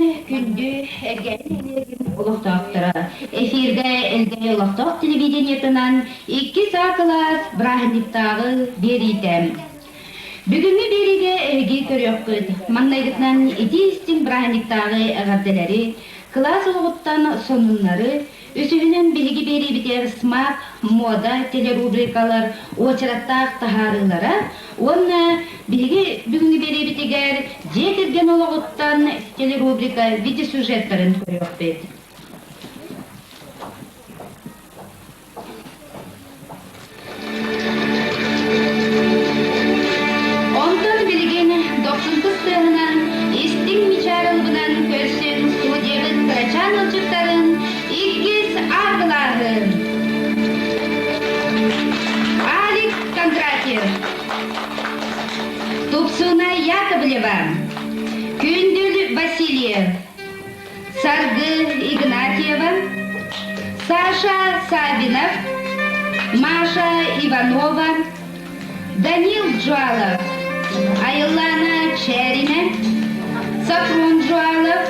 күнүнэн күндү Элгээйи нэһилиэгин олохтоохторо! Эфиргэ Элгээйи олохтоох телевидениетынан иккис А кылаас бырааһынньыктааҕы биэриитэ. Бүгүҥҥү биэриигэ эһиги көрүөххүт. Маҥнайгытынан итии-истиҥ бырааһынньыктааҕы эҕэрдэлэри, кылаас олоҕуттан сонуннары, Үсүһүнэн биһиги биэриибитигэр смак, мода телерубрикалар уочараттаах таһаарыылара уонна биһиги бүгүҥҥү биэриибитигэр дьиэ кэргэн олоҕуттан телерубрика видеосюжеттарын көрүөхпүт. Онтон билигин дохсун тыаһынан, истиҥ мичээр ылбынан көрсөн студиябыт кырачаан ылдьыттарын иккис А кылааһын Алик Кондратьев, Тупсуна Яковлева, Күндүл Васильев, Саргы Игнатьева, Саша Савинов, Маша Иванова, Данил Джуалов, Айыллаана Чээринэ, Сафрон Джуалов,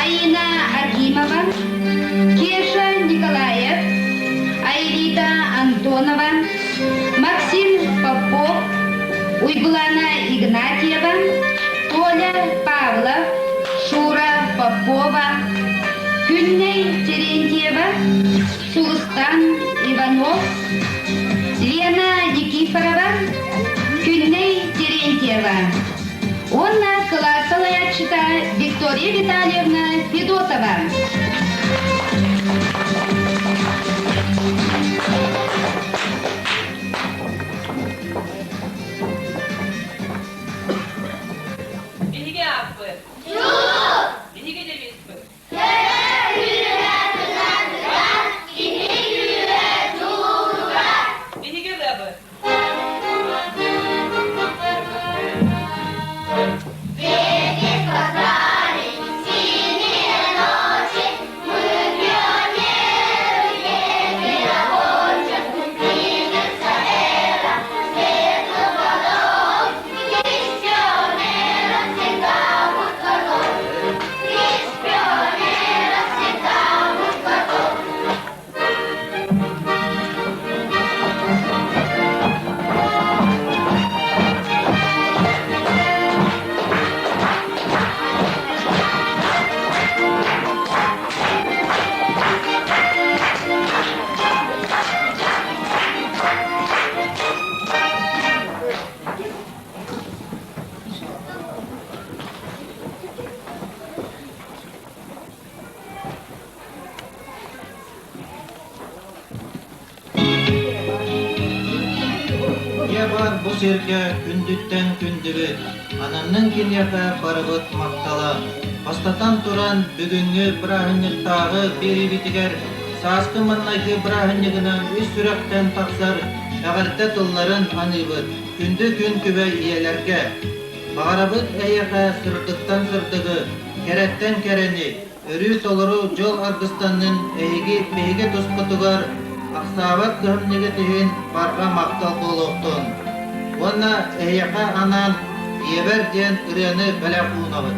Аина Акимова, Кеша Николаев, Аэлита Антонова, Максим Попов, Уйгулана Игнатьева, Толя Павлов, Шура Попова, Күннэй Терентьева, Сулустан Иванов, Лена Никифорова, Күннэй Терентьева уонна кылаас салайааччыта Виктория Витальевна Федотова. Биһиги ааппыт. Биһиги девизпыт. Биһиги ырыабыт. Дьиэ бар бу сиргэ күндүттэн күндүбүт, ананнын киниэхэ барыбыт махтала. Бастатан туран, бүгүҥҥү бырааһынньыктааҕы биэриибитигэр сааскы маҥнайгы бырааһынньыгынан үс сүрэхтэн тахсар эҕэрдэ тылларын аныыбыт күндү күн күбэй ийэлэргэ. Баҕарабыт эйиэхэ сырдыктан сырдыгы, кэрэттэн кэрэни, өрүү толору дьол аргыстаннын эһиги биһиги туспутугар ахсаабат кыһамньыгыт иһин барҕа махтал буолуохтун. Уонна эһиэхэ анаан Ийэбэр диэн ырыаны бэлэх уунабыт.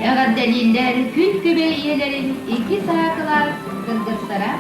Эҕэрдэлииллэр күн күбэй ийэлэрин икки саакылаах кыргыттара.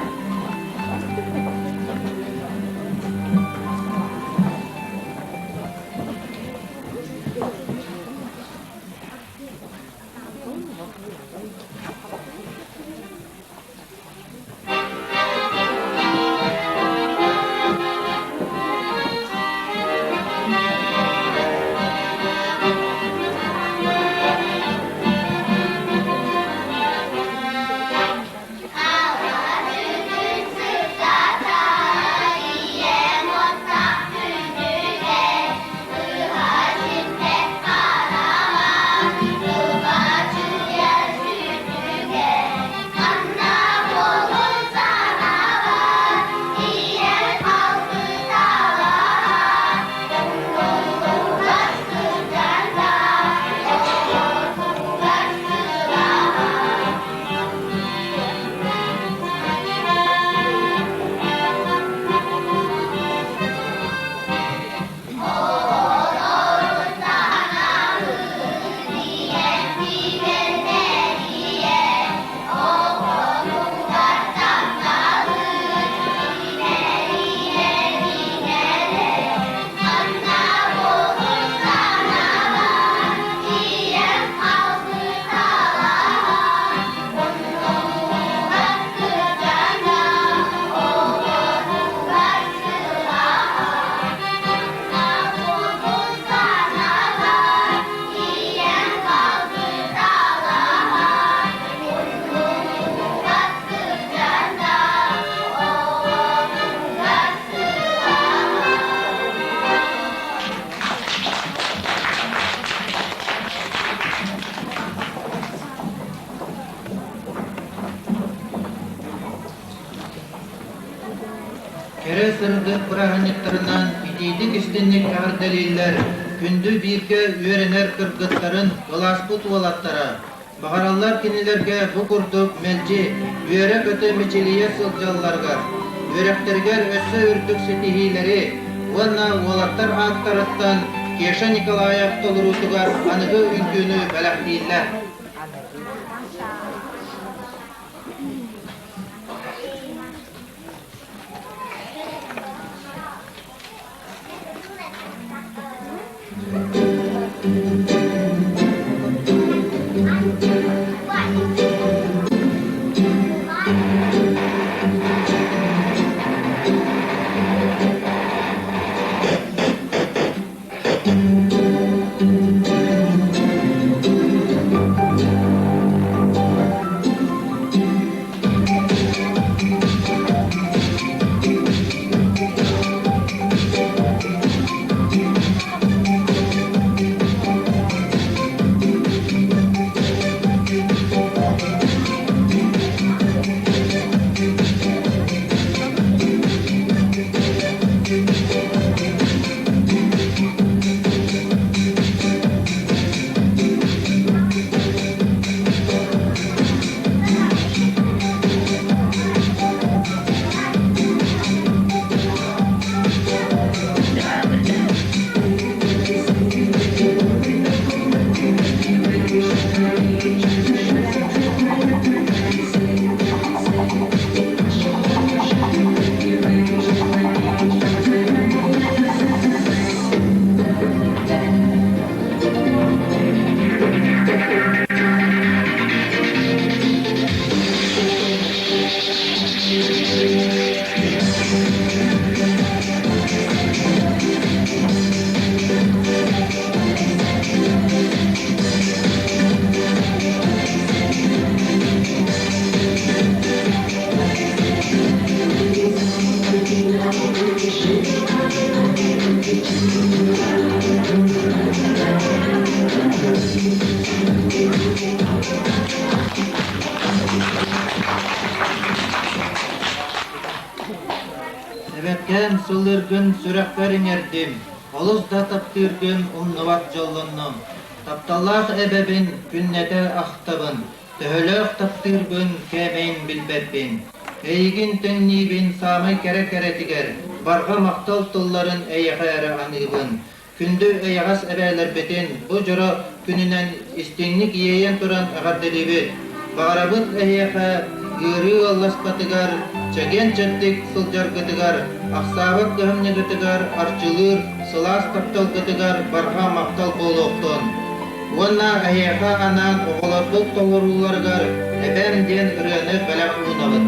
Кэрэ сырдык бырааһынньыктарынан итиитик-истинник эҕэрдэлииллэр күндү бииргэ үөрэнэр кыргыттарын кылааспыт уолаттара. Баҕараллар кинилэргэ бу курдук мэлдьи үөрэ-көтө мичилийэ сылдьалларыгар, үөрэхтэригэр өссө үрдүк ситиһиилэри уонна уолаттар ааттарыттан Кеша Николаев толоруутугар аныгы үҥкүүнү бэлэхтииллэр. Эбэккээн сыллыыргын сүрэхпэр иҥэрдим, олус да таптыыргын умнубат дьоллоннум. Тапталлаах эбэбин күннэтэ ахтабын, төһөлөөх таптыырбын кээмэйин билбэппин. Эйигин тэҥниибин саамай кэрэ кэрэтигэр, барҕа махтал тылларын эйиэхэ эрэ аныыбын. Күндү эйэҕэс эбээлэрбитин бу дьоро күнүнэн истиҥник иэйэн туран эҕэрдэлиибит! Баҕарабыт эһиэхэ ыарыы ыалласпатыгар, чэгиэн-чэбдик сылдьаргытыгар, ахсаабат кыһамньыгытыгар арчылыыр сылаас тапталгытыгар барҕа махтал буолуохтун! Уонна эһиэхэ анаан оҕолорбут толорууларыгар эбээм диэн ырыаны бэлэх уунабыт.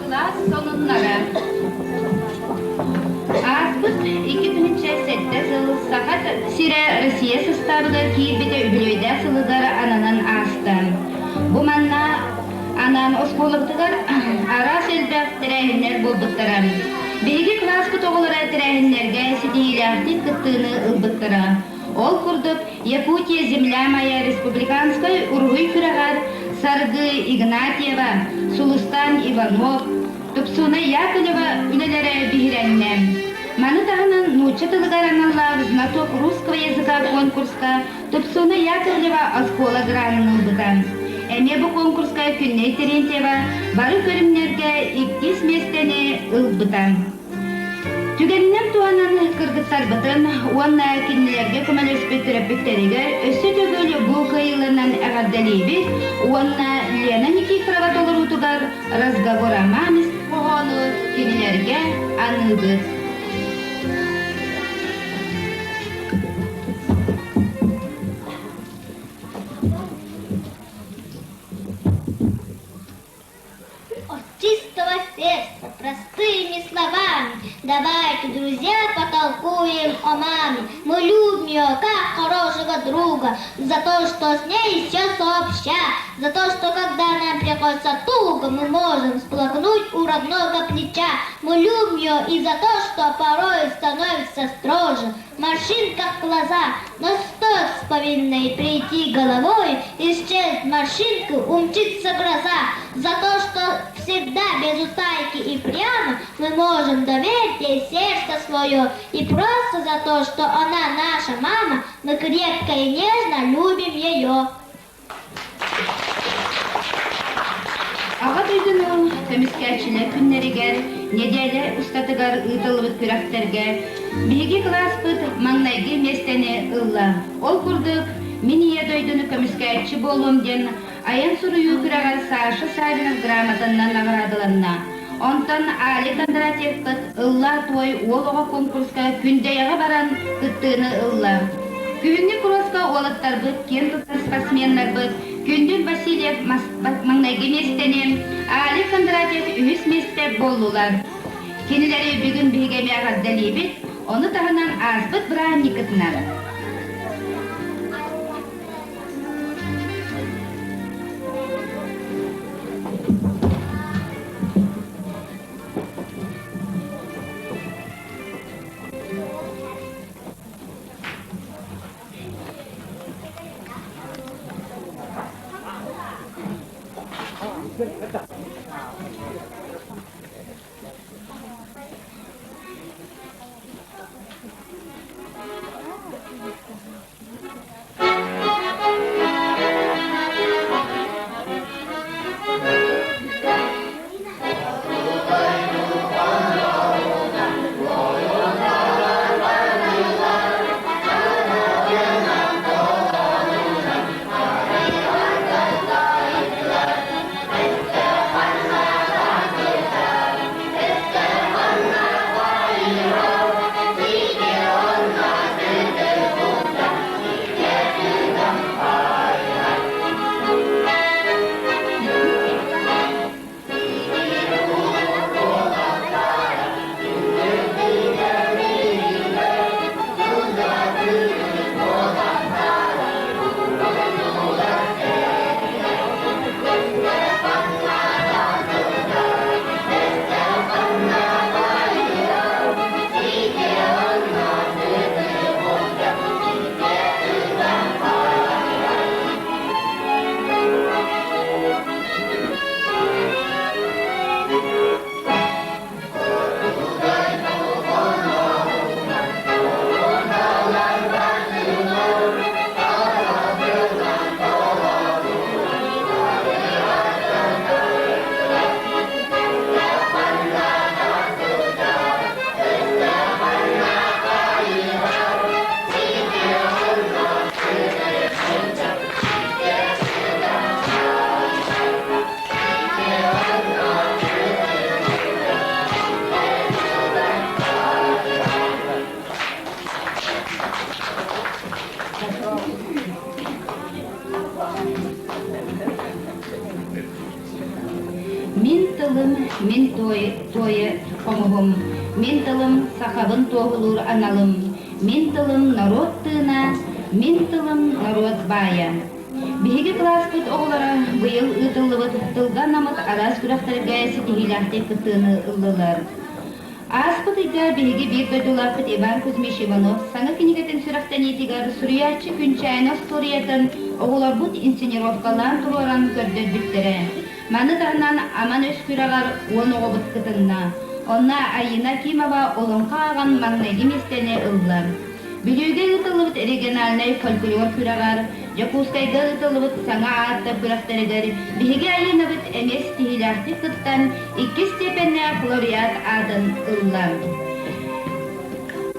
Кылаас сонуннара. Ааспыт 2007 сыл Саха сирэ Россия састаабыгар киирбитэ үбүлүөйдээх сылыгар ананан ааста. Бу манна анаан оскуолабытыгар араас элбэх тэрээһиннэр буолбуттара. Биһиги кылааспыт оҕолоро тэрээһиннэргэ ситиһиилээхтик кыттыыны ылбыттара. Ол курдук, Якутия земля моя республиканскай уруһуй күрэҕэр Саргы Игнатьева, Сулустан Иванов, Тупсуна Яковлева үлэлэрэ биһирэннэ. Маны таһынан нуучча тылыгар аналлаах «Знаток русского языка» конкурска Тупсуна Яковлева оскуола гранын ылбыта. Эмиэ бу конкурска Күннэй Терентьева бары көрүҥнэргэ иккис миэстэни ылбыта. Түгэнинэн туһанан кыргыттарбытын уонна кинилэргэ көмөлөспүт төрөппүттэригэр өссө төгүл бу кыайыыларынан эҕэрдэлиибит уонна Лена Никифорова толоруутугар «Разговор о маме» хоһоону кинилэргэ аныыбыт. От чистого сердца, простыми словами, Давайте, друзья, потолкуем о маме. Мы любим ее, как хорошего друга, За то, что с ней все сообща, За то, что когда нам приходится туго, Мы можем сплакнуть у родного плеча. Мы любим ее и за то, что порой становится строже, В морщинках глаза, но стоит с повинной прийти головой, Исчезнет морщинка, умчится гроза. За то, что всегда без утайки и прямо Мы можем доверить ей сердце свое. И просто за то, что она наша мама, Мы крепко и нежно любим ее. Аҕа дойдуну көмүскээччилэр күннэригэр нэдиэлэ устатыгар ыытыллыбыт күрэхтэргэ биһиги кылааспыт маҥнайгы миэстэни ылла. Ол курдук, Мин Ийэ дойдуну көмүскээччи буолуом диэн айан суруйуу күрэҕэр Саша Савинов грамотаннан наҕараадаланна. Онтон Али Кондратьевпыт Ыллаа-туой уол оҕо конкурска Күндэйэҕэ баран кыттыыны ылла. Күһүҥҥү кроска уолаттарбыт, киэн туттар спортсменнарбыт Күндүл Васильев маҥнайгы миэстэни, Али Кондратьев үһүс миэстэ буоллулар. Кинилэри бүгүн биһиги эмиэ эҕэрдэлиибит, ону таһынан ааспыт бырааһынньыккытынан. Мин тылым, мин туойа хомуһум, мин тылым сахабын туоһулуур аналым, мин тылым норуот тыына, мин тылым норуот баайа. Биһиги кылааспыт оҕолоро быйыл ыытыллыбыт тылга анаммыт араас күрэхтэргэ ситиһиилээхтик кыттыыны ыллылар. Ааспыт ыйга биһиги биир дойдулаахпыт Иван Кузьмич Иванов саҥа кинигэтин сүрэхтэниитигэр суруйааччы Күнчээнэ остуоруйатын оҕолорбут инсценировкалаан туруоран көрдөрбүттэрэ. Маны таһынан Аман өс күрэҕэр 10 оҕобут кытынна. Онно Айыына Акимова олоҥхо ааҕан маҥнайгы миэстэни ылла. Бүлүүгэ ыытыллыбыт региональнай фольклор күрэҕэр, Дьокуускайга ыытыллыбыт саҥа ааттар күрэхтэригэр биһиги Айыынабыт эмиэ ситиһиилээхтик кыттан, иккис степеннээх лауреат аатын ылла.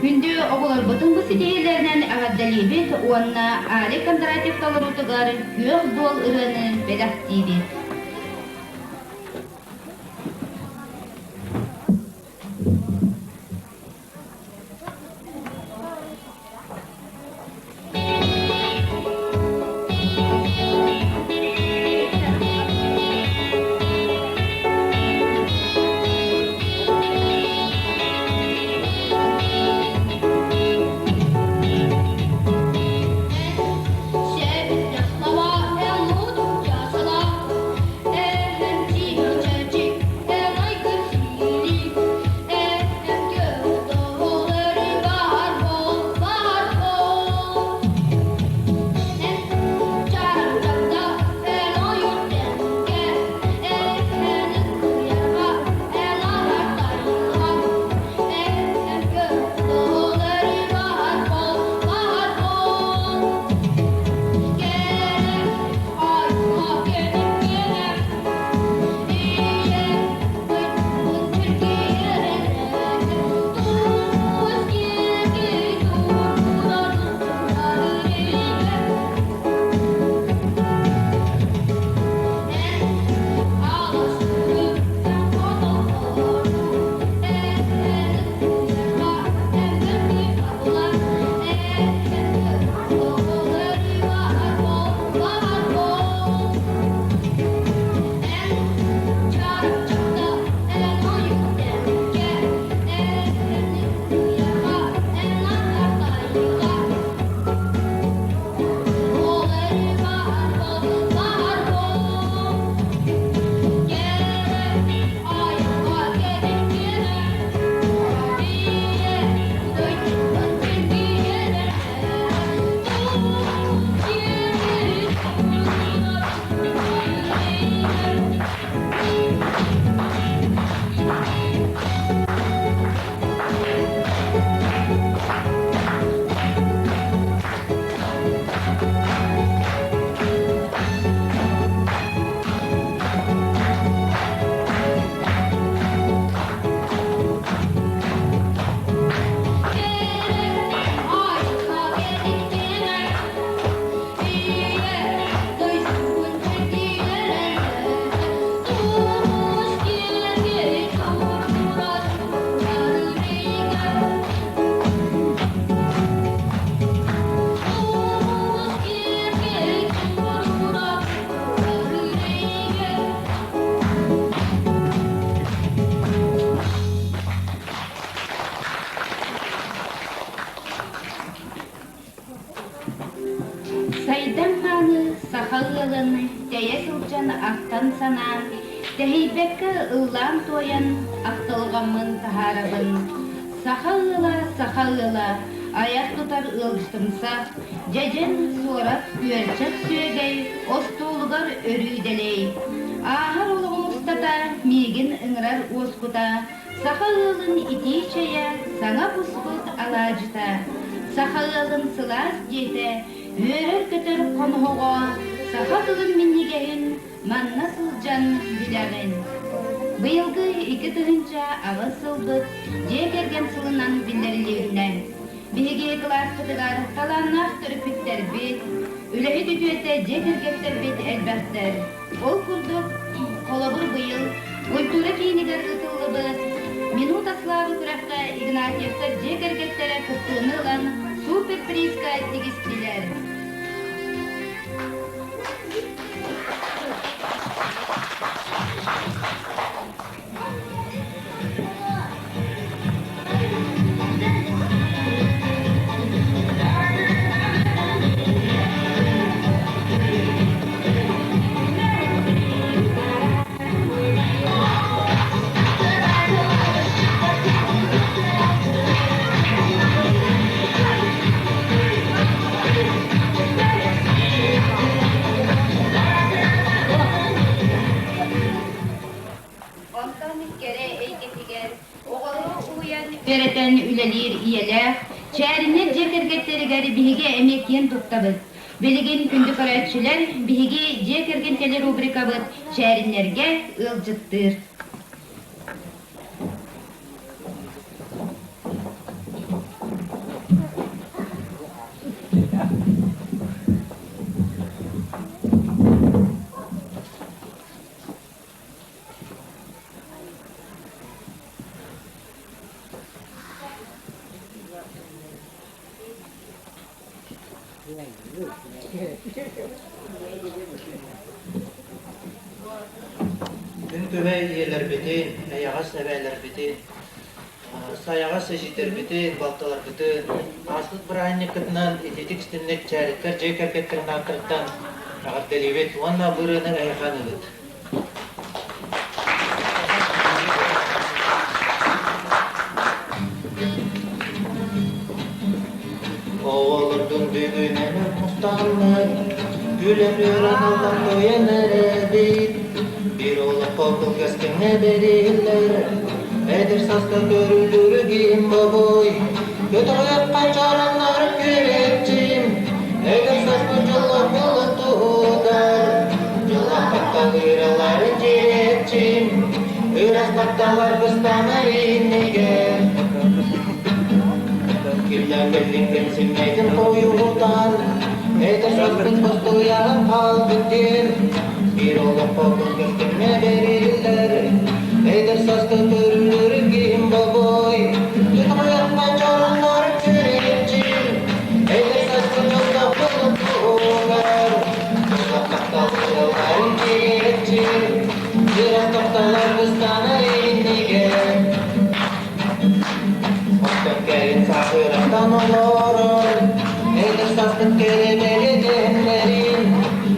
Күндү оҕолорбутун бу ситиһиилэринэн эҕэрдэлиибит уонна Алик Кондратьев толоруутугар Күөх дуол ырыаны бэлэхтиибит. Сайдан мааны саха ыалын тэйэ сылдьан ахтан-санаан, тэһийбэккэ ыллаан-туойан ахтылҕаммын таһаарабын. Саха ыала, саха ыала, айах тутар ыалдьытымсах, дьэдьэн, суорат, күөрчэх сүөгэй остуолугар өрүү дэлэй. Ааһар олоҕум устата миигин ыҥырар уоскута, Саха ыалын итии чэйэ, саҥа буспут алаадьыта, саха ыалын сылаас дьиэтэ, үөрэр-көтөр хонуһуҕа, саха тылын минньигэһин манна сылдьан билэҕин. Быйылгы 2008 сылбыт дьиэ кэргэн сылынан биллэриллибитинэ, биһиги кылааспытыгар талааннаах төрөппүттэрбит, үлэһит үтүөтэ дьиэ кэргэттэрбит элбэхтэр. Ол курдук, холобур быйыл культура киинигэр ыытыллыбыт «Минута славы» күрэххэ Игнатьевтар дьиэ кэргэттэрэ кыттыыны ылан супер-призка тигистилэр. Онтон кэрэ эйгэтигэр оҕолору уһуйан үөрэтэн үлэлиир ийэлээх, Чээриннэр дьиэ кэргэттэригэр биһиги эмиэ киэн туттабыт. Билигин күндү көрөөччүлэр, биһиги дьиэ кэргэн телерубрикабыт Чээриннэргэ ыалдьыттыыр. Күн күбэй ийэлэрбитин, эйэҕэс эбээлэрбитин, сайаҕас эдьиийдэрбитин, балтыларбытын ааспыт бырааһынньыккытынан итиитик-истинник Чээриттэр дьиэ кэргэттэрин ааттарыттан эҕэрдэлиибит уонна бу ырыаны эһиэхэ аныыбыт. Оҕолордун бүгүн эмэ мустаннар, күлэн үөрэн ыллан туойан эрэбит. Биир олоххо кылгас кэмҥэ бэриллэр, эдэр сааска көрүллүрү ким бобуй, көтөҕүөххэ чараннар күрэччим, эдэр сааспыт дьоллоох буолан туһугар, дьоллоох таптал ыраларын дьиэччим, ыраас тапталлар быстанар иннигэр. Киллэн кэллиҥ кэмсиммэтин хойуутан, эдэр сааспыт бостуйан хаалбыт диэн, биир олоххо кылгас кэмҥэ бэриллэр, эдэр сааска көрүллүр ким бобой, Түтүгүөххэ чоруннар күрэччим, эдэр сааска дьоллоох буолугар, дьоллоох таптал ыраларын кирэччим, ыраас тапталлар быстанар иннигэр. Оттон кэлин саахыраттан олорор, эдэр сааспыт кэрэ дэннэрин,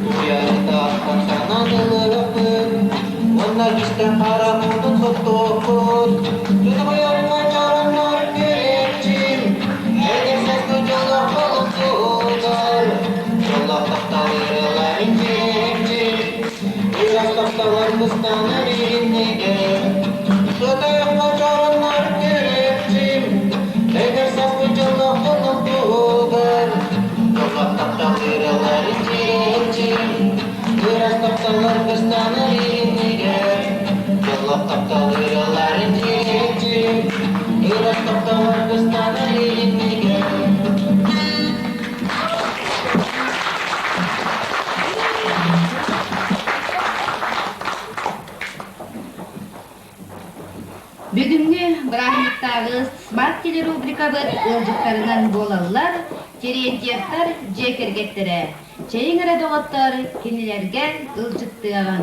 уйарытаахтан санаан ылыахпыт, уонна кистэн харахпытын соттуохпут. Түнүгүйэргэ чараннар күрэччим, эдэр сааспыт дьоллоох болумсугар, дьоллоох таптал ырыаларын дьиэччим, ыраас тапталлар быстанар иннигэр. Сытайахха чараннар күрэччим, эдэр сааспыт дьоллоох болумсугар, дьоллоох таптал ырыаларын дьиэччим, ыраас тапталлар быстанар иннигэр. Дьоллоох таптал ырыаларын дьиэччим, ыраас тапталлар быстанар иннигэр. Бүгүҥҥү бырааһынньыктааҕы Smart телерубрикабыт ыалдьыттарынан буолаллар Терентьевтар дьиэ кэргэттэрэ. Чэйиҥ эрэ доҕоттор, кинилэргэ ыалдьыттыаҕыҥ.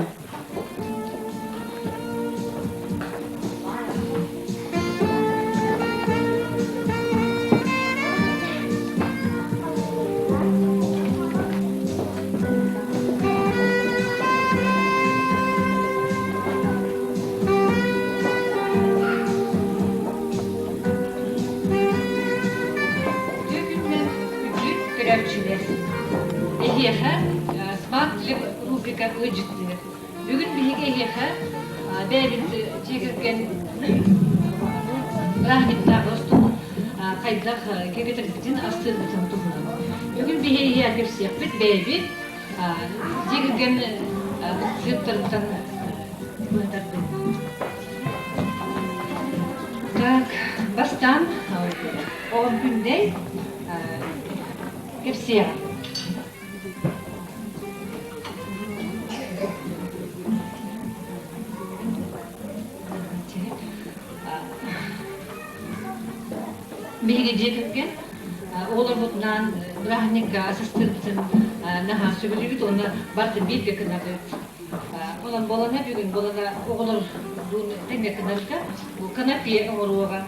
Үтүө күнүнэн күндү көрөөччүлэр! Эһиэхэ Smart Lab рубрика ыалдьыттыыр. Бүгүн биһиги эһиэхэ бэйэбит дьиэ кэргэн бырааһынньыктааҕы остуолун хайдах киэргэтэрбитин, астыырбытын туһунан. Бүгүн биһиги эһиэхэ кэпсиэхпит бэйэбит дьиэ кэргэн сыттарыттан быһатардым. Так, бастаан оҕом күндэй кэпсиэҕэ. Биһиги дьиэ кэргэн оҕолорбутунаан бырааһынньыкка асыстыырбытын наһаа сөбүлүүбүт уонна барытын бииргэ гынабыт. Онон буолана бүгүн буолана оҕолордуун тэҥҥэ гынарга бу канапе оҥоруоҕа.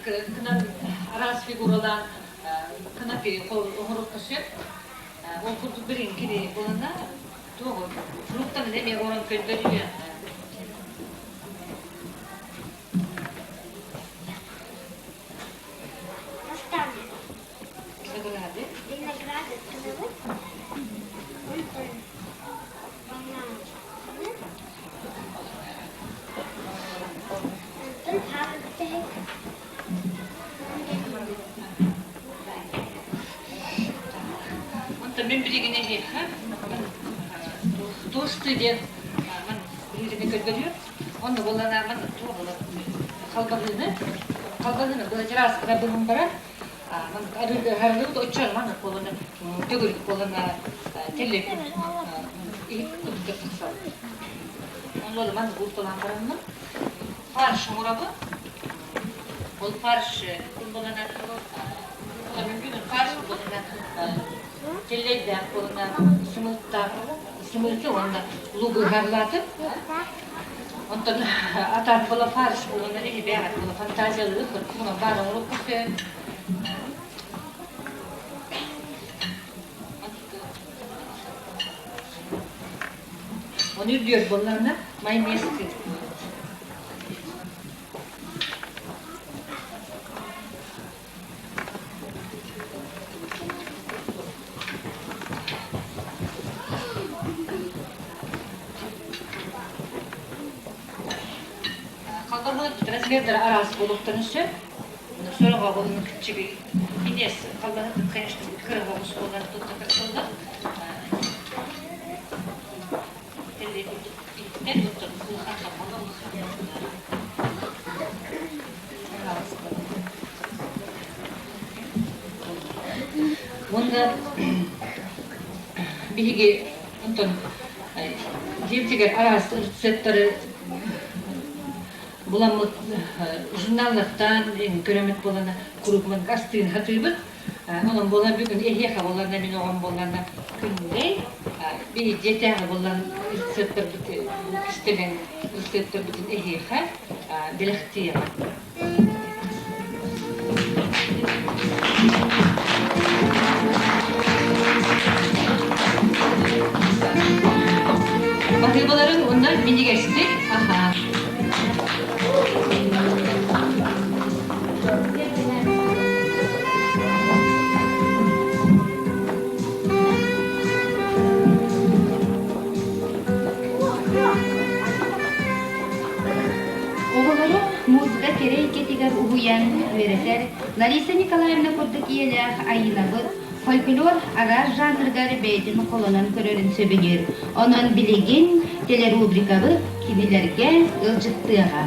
Маннык араас фигуралаан канапе оҥоруохха сөп. Ол курдук билигин кини булана туох фруктаны эмиэ оҥорон көрдөрүө. Винограды. Винограды тылыбыт. Онтон бананы. Онтон хаалбыт Онтон мин билигин эһиэхэ тосты диэн билигин көрдөрүөм. Онно буолланааман туох халбаһыыны халбаһыыны былачараас гына быһан баран арыгы оччо маннык буолана төгүрүк буолана теллек иһит курдук тахсар. Онно маннык уурталаан баранна фарш оҥоробун. Ол фарш буолана фарш буолана теллейдээх буолана сымыыттаах сымыыты уонна лугу ыһарлаатым. Онтон атаан буола фарш буолана эһибээҕит буола фантазиялыы курдук баар оҥоруохха сөп. Оны үрдүөр буоллаҕына майонез Халбаһыт размердара араас буолуохтарын сөп. Сороҕо болун киччиги инес халбаһыт, конечно, кыра оҕус буолан тутта тахсаллар. Иттен оттон улахан халбаһы улахан. Уонна биһиги онтон дьиэбитигэр араас рецептары буламмыт журналлартан көрөммүт буолана куруук маннык астыын сатыыбыт. Онон буолан бүгүн эһиэхэ буолларна мин оҕом буолларна күннэй биһи дьиэтээҕи буоллан рецептэрбит кистэлэҥ рецептэрбитин эһиэхэ бэлэхтиэҕим. Баһыыбаларын уонна минньигэстик аһаа. Оҕолору музыка кэрэ эйгэтигэр уһуйан үөрэтэр Лариса Николаевна курдук ийэлээх Айыынабыт фольклор араас жанрыгар бэйэтин холонон көрөрүн сөбүлүүр. Онон билигин телерубрикабыт кинилэргэ ыалдьыттыаҕа.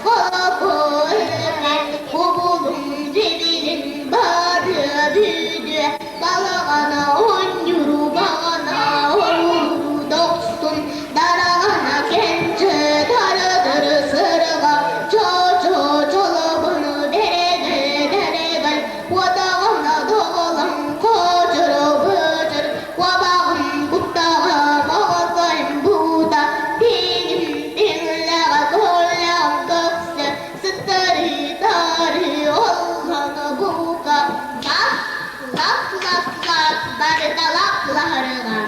Холобурга кубулум дьибилин барыа бүдүө балаҕана онньуру баҕана орууру дохсун дараҕана кэнчэ дарыдыры сырыга чо-чо чолобуну дэрэгэ дэрэгэл уотаҕана доҕолоҥ хочоро быдьыр куобаҕым куттаҕа моҕотойум буута тииҥим тиҥилэҕэ куоллаҕым көхсө сыттарыы-таарыы оллоно буука лап лап лап лап барыта лап лаһарыга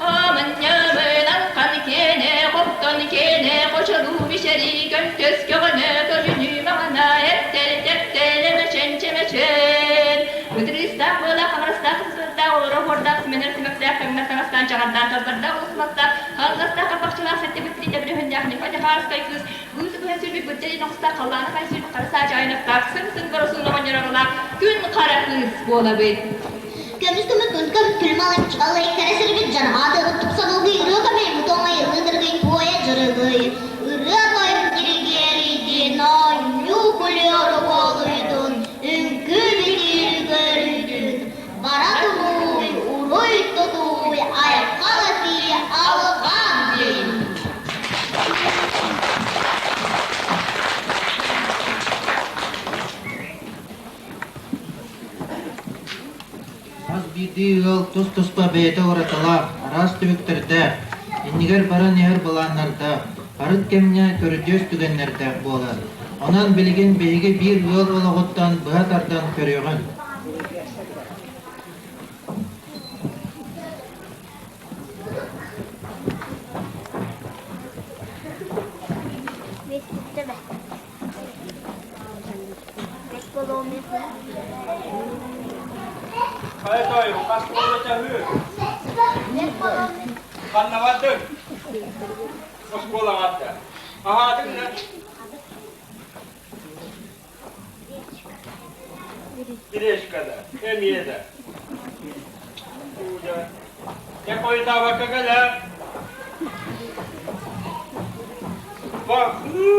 Аманньабын алхан киэнэ, хоптон киэнэ, хочоруу бишэри, көнтөс көҕөнө, көрүнүү маҕана, эптэр тэптэр, эмэчэн чэмэчэн. Бытырыыстаах буолаах, хамарастаах сысырдаах, олоро хуордаах, симэнэр симэхтээх, кэҥнэр таҥастаан, чаҕардаан, тардардаах, улусмастаах, халластаах, хаппахчылаах, сэттибит тириитэ бүрүһүннээх, Ньыпа Ньахаарыскай кыыс, быысы быһан сүүрбүт быттэрин оҕустаах, халлааны хай сүүрбүт хара саа чаайынахтаах, сым-сым боросуун оҕонньороҕолаах, күн хара кыыс буолабыт. Көмүс көмүс күн көм күлүм алай кэрэ сирбит дьарҕаатыгыт тупсанылгый ырыа көмөй мутуоҥай ырыа дыргый туойа дьырыгый ырыа тойон диригиэрийдин оонньуу күлүөрү буолуйдун үҥкүү битиирү көрүйдүн бара турууй уруй тутууй айхал этии алҕаан дин. Хас биирдии ыал тус-туспа бэйэтэ уратылаах, араас түбүктэрдээх, иннигэр баран иһэр былааннардаах, арыт кэмҥэ көрүдьүөс түгэннэрдээх буолар. Онон билигин биһиги биир ыал олоҕуттан быһа тардан көрүөҕүҥ. Хайа той, хас буола чаһыы? Ханна бардыҥ? Оскуолаҕа атта. Аһаатыҥ да? Гречка да, эмиэ да. Куудьа. Дьэ хойутаабакка кэлэ. Бахыы!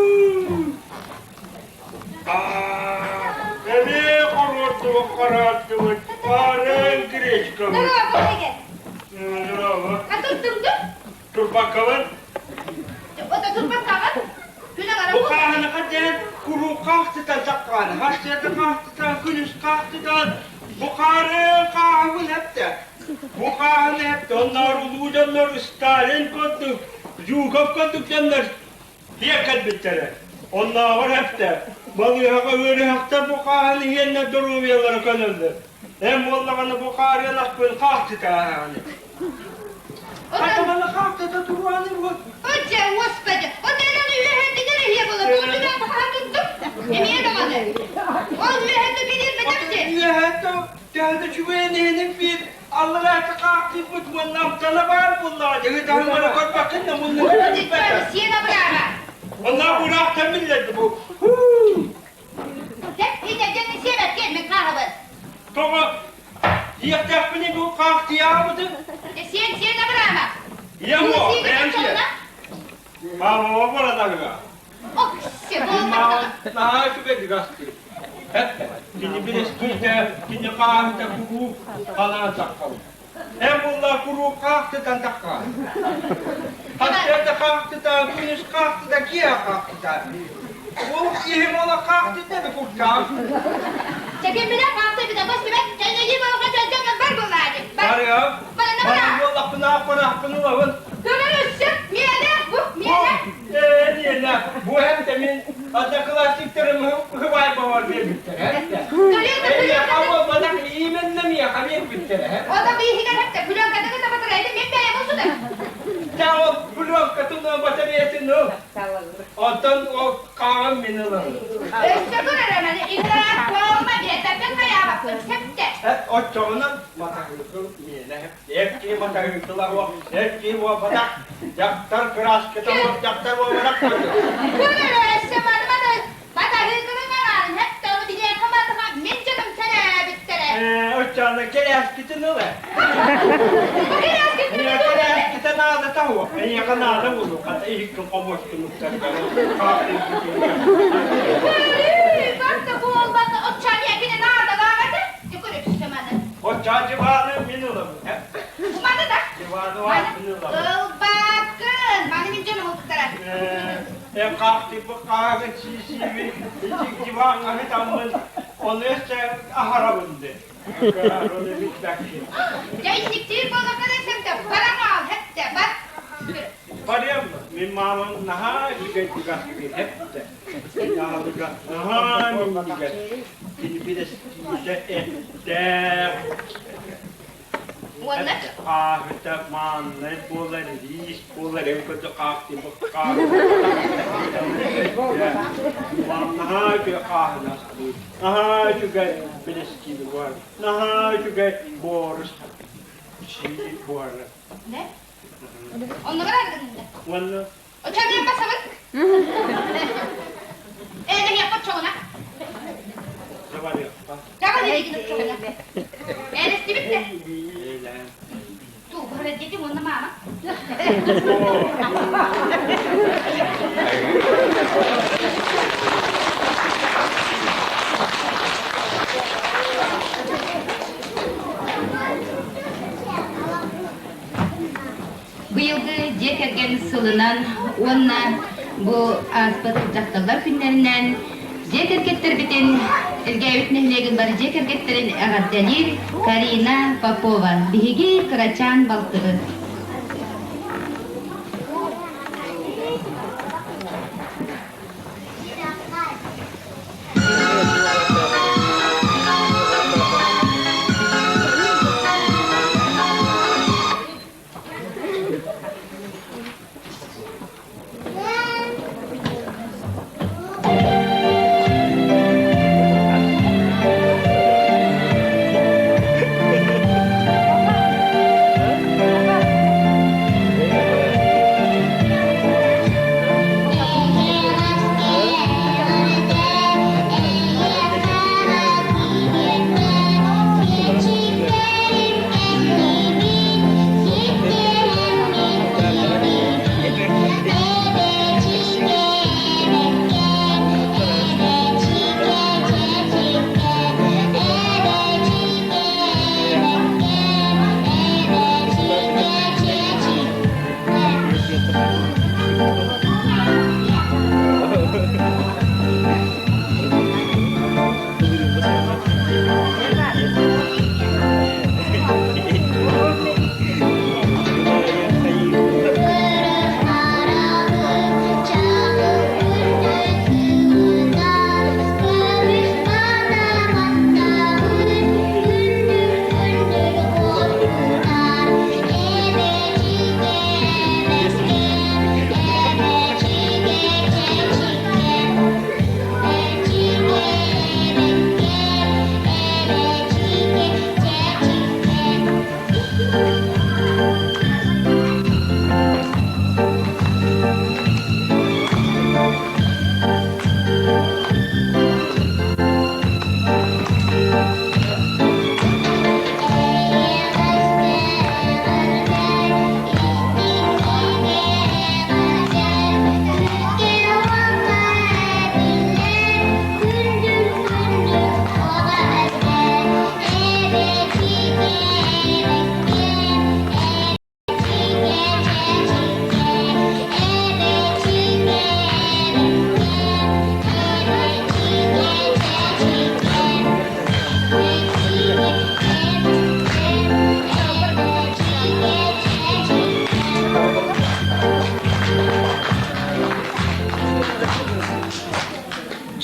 Эмиэ хоруордубут харааттыбыт, баарыан гречкабыт. Здорово. А турдуҥ Турбаккабын. Ото турбаккаҕын? Күн аҥара Бу хааһынаха диэн куруук хаахтытан саккааны, хастыата хаахтытан, күнүс хаахтытан, бу хаарын хааһыбын эптэ. Бу хааһыны эптэ, онноор улуу дьоннор Сталин курдук, Жуков курдук дьоннор Тиэ кэлбиттэрэ. Оннооҕор эптэ, балыыһаҕа ыарыһахтар бу хааһын иһиэннэр доруобуйалара көнөллөр. Эн буоллаҕына бу хаарыан аппын хаахтытааһаҕын. Хатаманы хаахтата туруаны бу. Отче, господи, от элен үөһэтигэр иһиэ була, тугутугар хаһан туттум? Эмиэ даҕаны. Ол үөһэтэ кириэрбэтэхчи. Үөһэтэ төһө да үчүгэйин иһинин биир аллараата хаахтыйбыт уонна амтана баар буоллаҕа дьэ таһымары көрбөккүн да муннугу Сиэн абыраама. Онна ураахтан биллэрди бу. Дьэ, итэ дьэ сиэбэт киэн мен хааһыбын. Тоҕо диэхтээхпиний бу хаахтыйаабытын? Дьэ, сиэн сиэн абыраама. Ийэм о, бэйэм сиэн. Маама барадаҥа. Ох, все, буолбатаҕа. Наһаа үчүгэйдик астыыр. Кини билэскиитэ, кини хааһыта куруук халаан саххабыт. Эн буоллаа куруук хаахтытан тахха. Хастыата хаахтыта, күнүс хаахтыта, киэһэ хаахтыта. Ол киһим ола хаахтыта да куртаах. Чэкин билэ хаахты битэ көстүбэт, чэйнэйии буолга чөлгө бар буолаады. Барыам. Барана Бары бара. буоллахпына аппараахпын ылабын. Көмөр өссө, миэнэ, бу, миэнэ. Ээ, бу эптэ мин одноклассниктарым хыбайбабар биэрбиттэрэ. Төлүө Буолбатах именно миэхэ биэрбиттэрэ. Ота бииһигэр эптэ, пленкатыгы табатыр, эти мен бэйэм усутар. Дьэ, ол пленкатын батареятын ыл. Оттон ол хаҕын мин ылабын. Өссө көрөр эмэни, играт буолма диэтэппин хайаабаппын, септе. Оччоҕунан матаһыыкыл миэнэ эр киһи матаһыыкыла уо, эр киһи буолбатах, дьахтар кырааската уо, дьахтар буолбатах. Көрөр өссө маны маны матаһыыкылын араан, хепте ону билиэххэ матаха мин дьонум сэрээбиттэрэ. Ээ, оччоҕуна кэлээскитин ыл ээ. Бу кэлээскитин Эйиэхэ эрэ наада таһуо. Эйиэхэ наада буолуо. Хата иһиккин хомуочтун уктарга. Барда буолбата оччоон кини наадалаах этэ. Дьукур үксэманы. Оччоон дьыбааны мин ылабын. Маны да. Дьыбааны мин ылабын. Ылбаккын. Маны мин дьону ылбыттара. Э хаахтыйбыт хааһын сиисиибин, ити диваҥҥа сытаммын, ону өссө аһарабын де. Дьэ итиктиир буоллаххына сэмтэ баран аал хэттэ бар. Барыам, мин маамам наһаа үчүгэйдик астыыр хэттэ. Наһалыга наһаа минньигэс. Кини билэстиитэ эттээх. Уонна Хааһыта мааннай буолар, риис буолар, эн көрдө хаахтыйбыт хааһы. Наһаа үчүгэй хааһын астыыр. Наһаа үчүгэй билэстиини буолар. Наһаа үчүгэй буорус сии буолар. Не? Оннугар аргынында. Уонна Оччоҕуна басабыт. Ээ, оччоҕуна. Заварыахха. Чаҕа диэки оччоҕуна. Ээлэстибит да? Туу, дети уонна мама. Быйылгы дьиэ кэргэн сылынан уонна бу ааспыт дьахталлар күннэринэн дьиэ кэргэттэрбитин Элгээбит нэһилиэгин бары дьиэ кэргэттэрин эҕэрдэлиир Карина Попова, биһиги кырачаан балтыбыт.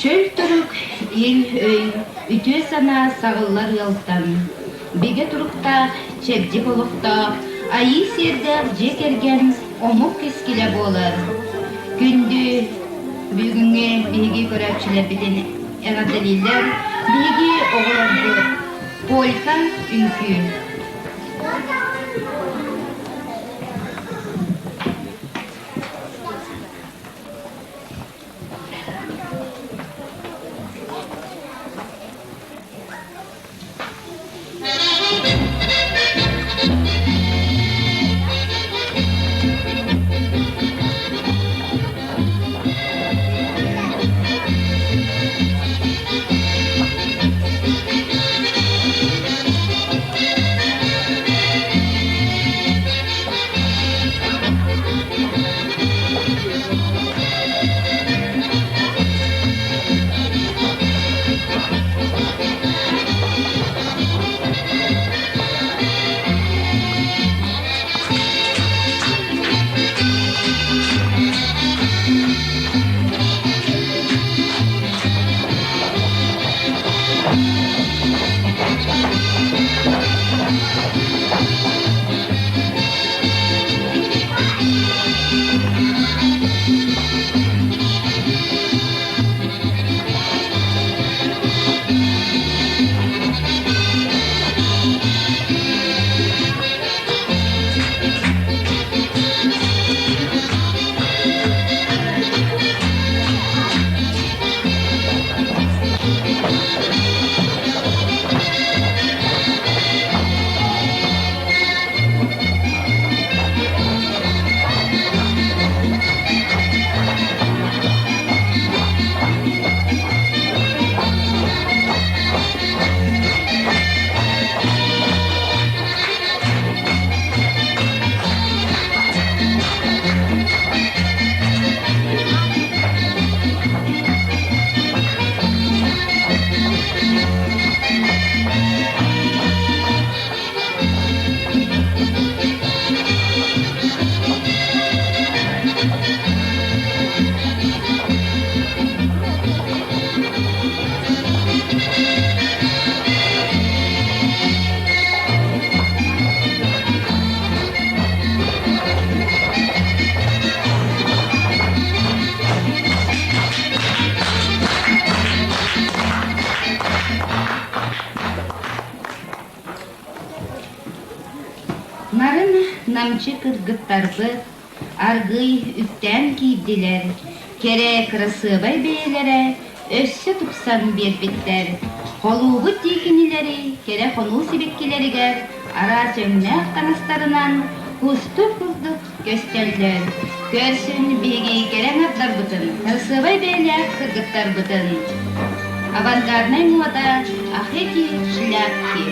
Чөл турук, ил-өй, үтүө санаа саҕыллар ыалтан, бигэ туруктаах, чэбдик олохтоох, айыы сиэрдээх дьиэ кэргэн омук кэскилэ буолар. Күндү бүгүҥҥү биһиги көрөөччүлэрбитин эҕэрдэлииллэр биһиги оҕолорбут Полька үҥкүү. Намчы кыргыттарбыт аргыый үктээн киирдилэр, кэрэ кырасыабай бэйэлэрэ өссө тупсан биэрбиттэр. Холуубут дии кинилэри кэрэ хонуу сибэккилэригэр араас өҥнөөх таҥастарынан кустук курдук көстөллөр. Көрсүн биһиги кэрэ аҥардарбытын, кырасыабай бэйэлээх кыргыттарбытын. Авангарднай муода Ахеки шляпки.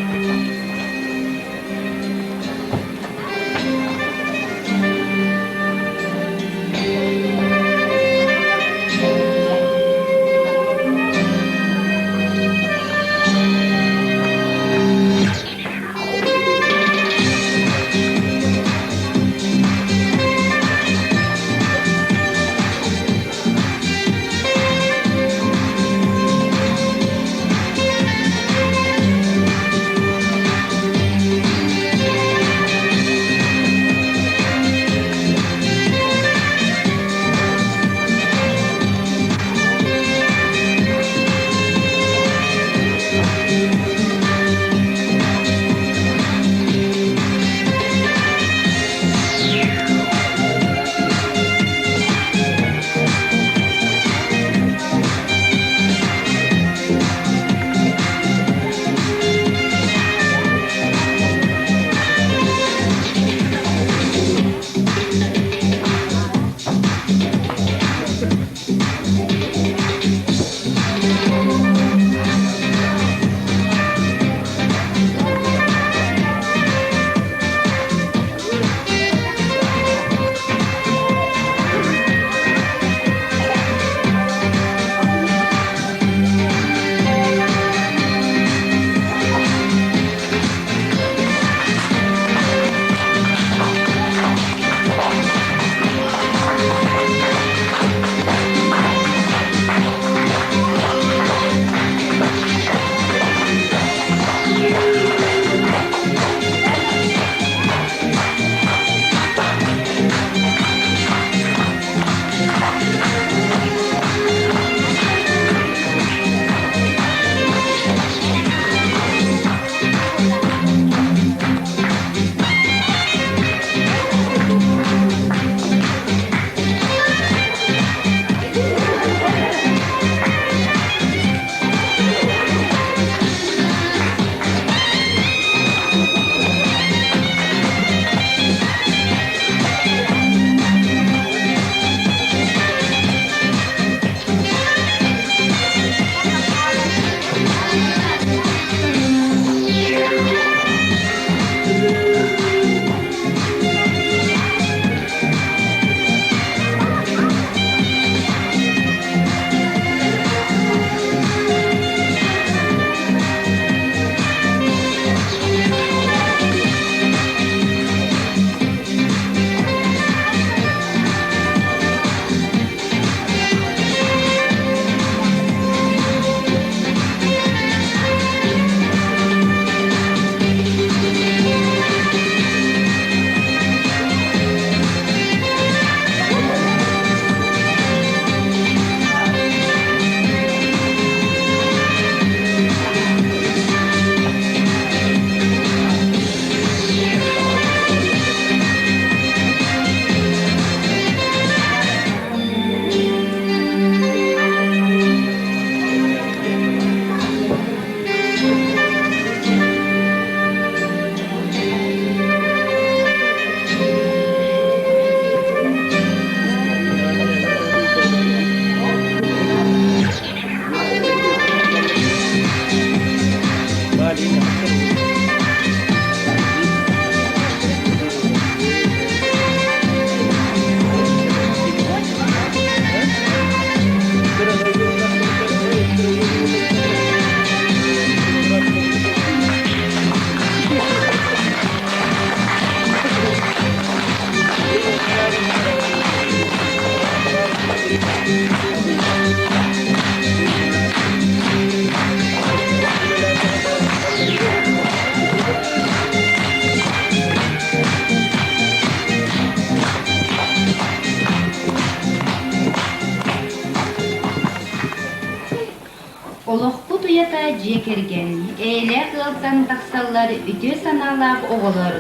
Олохпут уйата дьиэ кэргэн, эйэлээх ыалтан тахсаллар үтүө санаалаах оҕолор.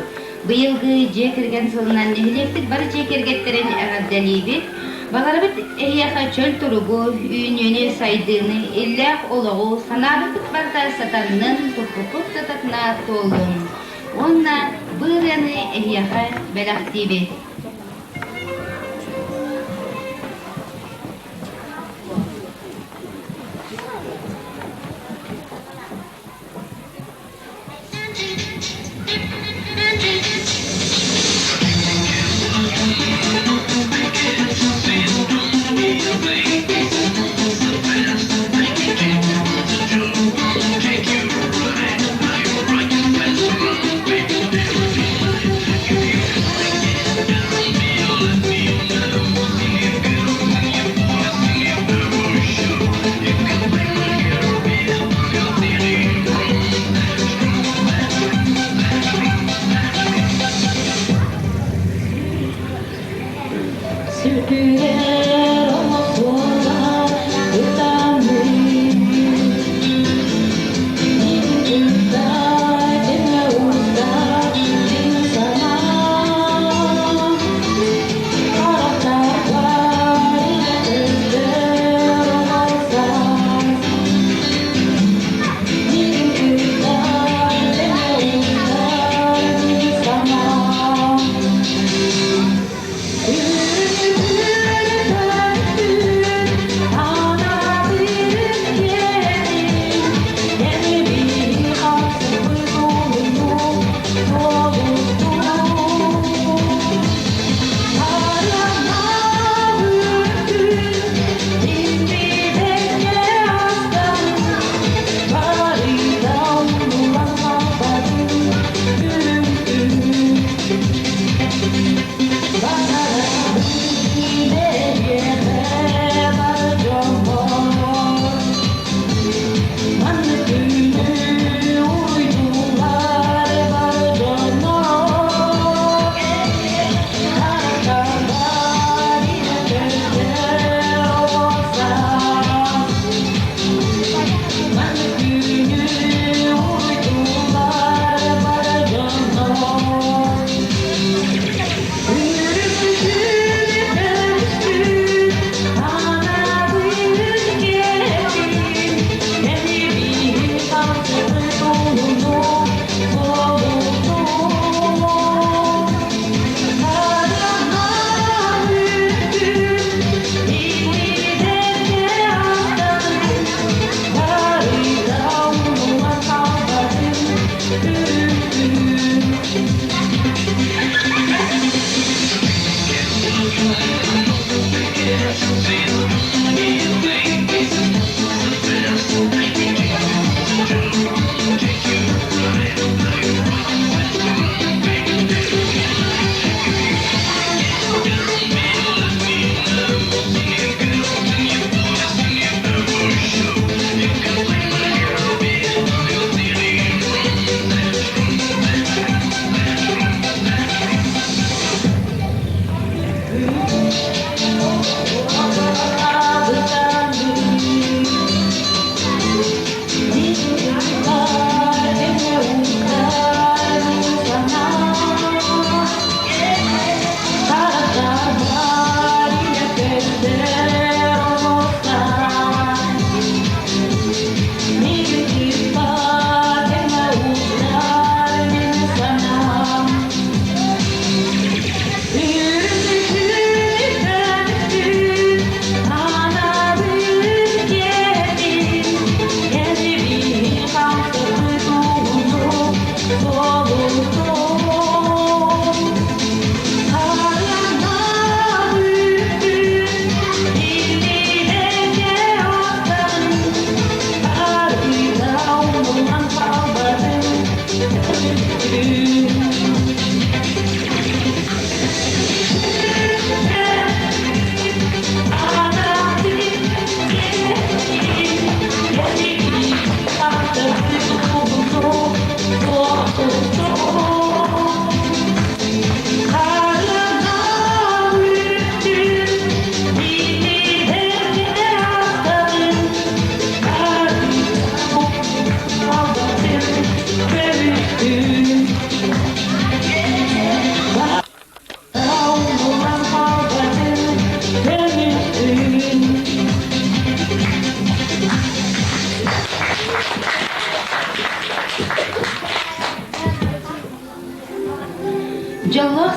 Быйылгы дьиэ кэргэн сылынан нэһилиэкпит бары дьиэ кэргэттэрин эҕэрдэлиибит. Баҕарабыт эһиэхэ чөл туругу, үүнүүнү, сайдыыны, иллээх олоҕу, санаабыккыт барыта сатаннын, туппуккут сататына туоллун. Уонна бу ырыаны эһиэхэ бэлэхтиибит.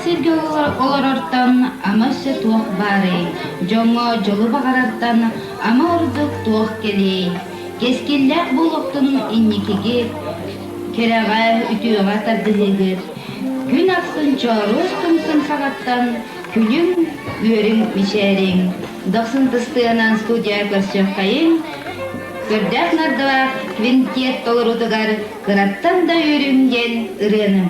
сиргэ олорортон ама өссө туох баарый? Дьоҥҥо дьолу баҕарартан ама ордук туох кэлиэй? Кэскиллээх буолуохтун инникиги кэрэҕэ, үтүөҕэ тардыһыыгыт. Күн ахсын чооруос тумсун саҕаттан күлүҥ, үөрүҥ, мичээриҥ. Дохсун тыстыанан студия көрсүөххэйиҥ. Көрдөөх нардылаах квинтет толоруутугар кыраттан да үөрүҥ диэн ырыаны.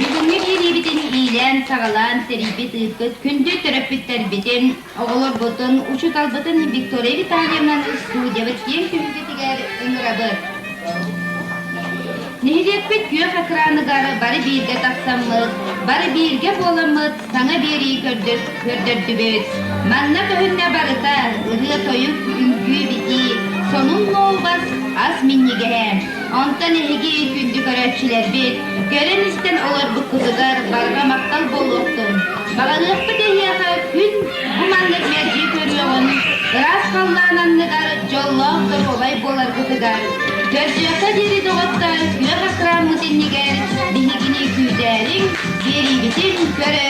Бүгүҥҥү биэриибитин иилээн-саҕалаан тэрийбит ыыппыт күндү төрөппүттэрбитин, оҕолорбутун, учууталбытын Виктория Витальевнаны студиябыт киэҥ түһүлгэтигэр ыҥырабыт. Нэһилиэкпит күөх экраныгар бары бииргэ тахсаммыт, бары бииргэ буоламмыт саҥа биэрии көрдөрдүбүт. Манна көһүннэ барыта ырыа-тойук, үҥкүү-битии, сонун нуолбас, ас минньигэһэ. Онтон эһиги күндү көрөөччүлэрбит, көрөн-истэн олорбуккутугар барҕа махтал буолуохтун. Баҕарыахпыт эһиэхэ күн бу маннык мэлдьи көрүөҕүн, ыраас халлаан анныгар дьоллоох доруобай буоларгытыгар. Көрсүөххэ диэри доҕоттор, күөх экраммыт иннигэр биһигини күүтээриҥ, биэриибитин көрө.